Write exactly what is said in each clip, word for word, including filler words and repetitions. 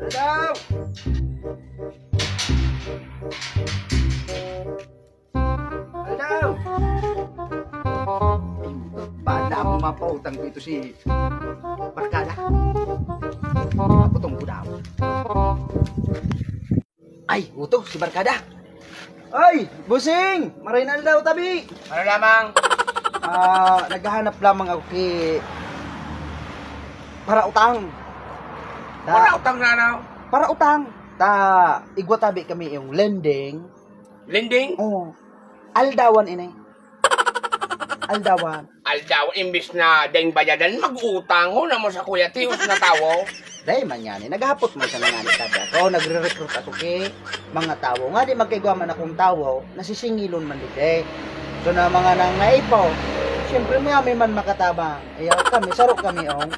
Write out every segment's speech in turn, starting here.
Aldaw! Aldaw! Ay, bala akong mapautang dito si Barkada. Maputong ko daw. Ay, uto, si Barkada. Ay, Busing! Maray na aldaw, tabi! Ano lamang? Ah, naghahanap lamang ako ki para utang. Ta- Wala utang na ano? Para utang. Ta, igwa tabi kami yung lending. Lending? Oo. Aldawan ini. Aldawan. Aldaw, imbis na deng bayadan, mag-utang. Huna mo sa Kuya Tios na tawo. Dai man ngani, naghapot man sa mga tabi ako, nagre-recruit ako ki mga tawo. Nga di magkaigwa man akong tawo, nasisingilon man digdi. So na mga nangaipo, siyempre mayami man makatabang. Ayaw kami, saro kami ong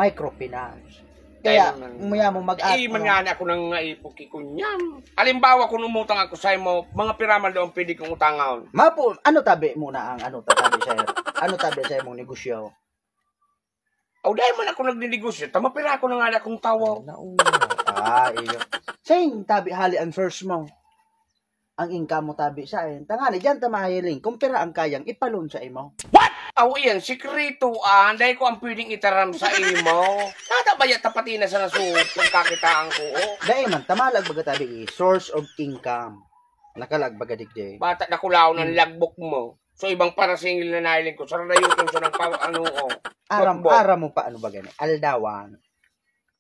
microfinance. Kaya, Dai man. Muya mo mag-, Dai man ngani ako nangaipo ki kunyan. Halimbawa, kung umutang ako sa imo, mga pira man daw ang pwede kong utangon. Mapo, ano tabi muna ang ano ta tabi, sir? Ano tabi sa imong negosyo? Aw, dai man ako nagninegosyo, ta mapira ako na nga akong tawo. Nauna. Ah, iyo. Sing tabi hali ang source mo. Ang income mo tabi sa akin. Tangani, diyan ta mahiling kung pira ang kayang ipalon sa imo. Aw, iyan, sikreto, ah. Dai ko ang pwedeng itaram sa imo. Kada baya tapati na sa nasu-, pagkakitaan ko, oh. Dai man, tamalag baga tabi, eh, source of income. Nakalag baga digdi. Bata na kulaw ng Hmm. lagbok mo. So, ibang parasingil na nahiling ko. Sarang dayuton sa nagpa-, ano, oh. Aram, Lagbok. Aram mo pa, ano ba gani? Aldawan.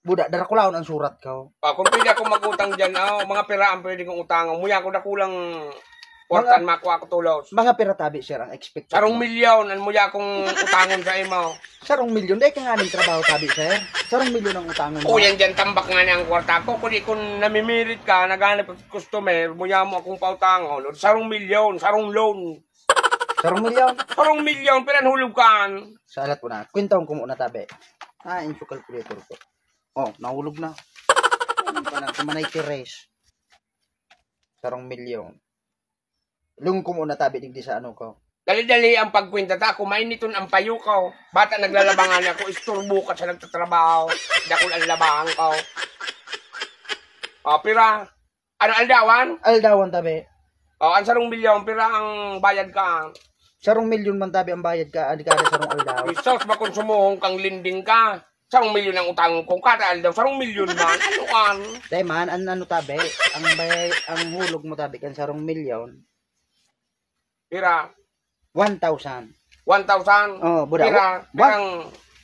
Buda, Drakulahon ang surat ko. Ah, kung pwede ako mag-utang dyan, ah, mga pera ang pwede kong utangan. Muya ako dakulang kwartan, Mga, makuha ko tulos. Mga pera tabi, sir, ang expected Sarong mo. Milyon, ang muya akong utangon sa imo. Sarong milyon, dai ka nga ng trabaho tabi, sir. Sarong milyon ang utangan mo. O, yan dyan, tambak nga niya ang kwarta ko. Kundi kung namimirit ka, naghanap ka customer, muya mo akong pautangon. O, sarong milyon, sarong loan. Sarong milyon? Sarong milyon, pero ang hulog kan. Sa alat ko na, kwentahon ko muna tabi. Ah, inso calculator ko. Oh, nahulog na. Ano pa lang, kumanay tires. Sarong milyon. Lung ko muna tabi digdi sa ano ko. Dali-dali ang pagkwenta ta, kumainiton ang payo ko. Bata naglalabangan ako, isturbo ka sa nagtatrabaho. Dakul ang labangan ko. O, pira. Ano, aldawan? Aldawan tabi. O, ang sarong milyon, pira ang bayad ka? Sarong milyon man tabi ang bayad ka, adi ka na sarong aldaw. Isos, makonsumohon kang lending ka. Sarong milyon ang utang ko, kada aldaw, sarong milyon man. Ano an? Dai man, an ano tabi, ang bay-, ang hulog mo tabi kan sarong milyon. Pira? One thousand. One thousand? Oh, buda. Pira? Wa-, one, pirang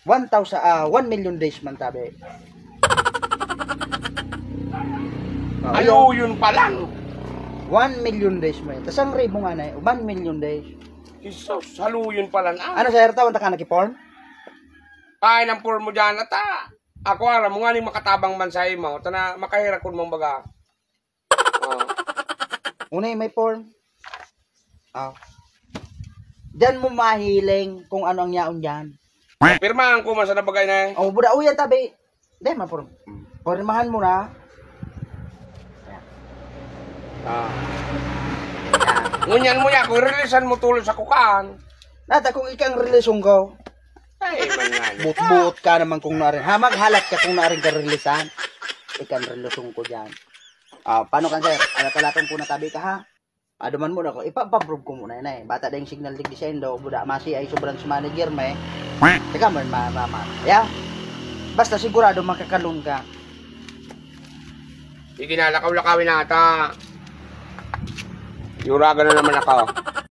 one thousand, ah, one million days man tabi. Oh, Ayo, yun. Yun pa lang. One million days mo yun. Tas ang ribo nga na, one million days. Jesus, haluyon pa lang, ah. Ano, sir, tawan ta ka nag-form? Ay, nang form mo dyan, ata. Ako, aram mo nga, ni makatabang man sa imo. Tana, makahirakon mong baga. Oh. Unay, may form. Ah. Diyan mo mahiling kung ano ang yaon diyan. Pirmahan ko man sa nabagay na eh. Oh, buda, uyan tabi. Di, ma-form. Pormahan mo na. Ah. Yan. Ngunyan mo yan, kung releasean mo tulos sa kukaan. Nata, kung ikang releason ko. Ay, man nga. Buot-buot ka naman kung naarin. Ha, maghalat ka kung naarin ka releasean. Ikang releason ko dyan. Ah, paano kan, sir? Alat-alaton ko na tabi ka, ha? Aduman mo na ko, ipa-approve ko muna yun eh. Bata dahil signal digdi sa indo, buda masi ay sobrang manager may. Teka mo, ma-, ma-, ma-, ya? Basta sigurado makakalon ka. Sige na, lakaw-lakawin na ata. Yuragan na naman ako.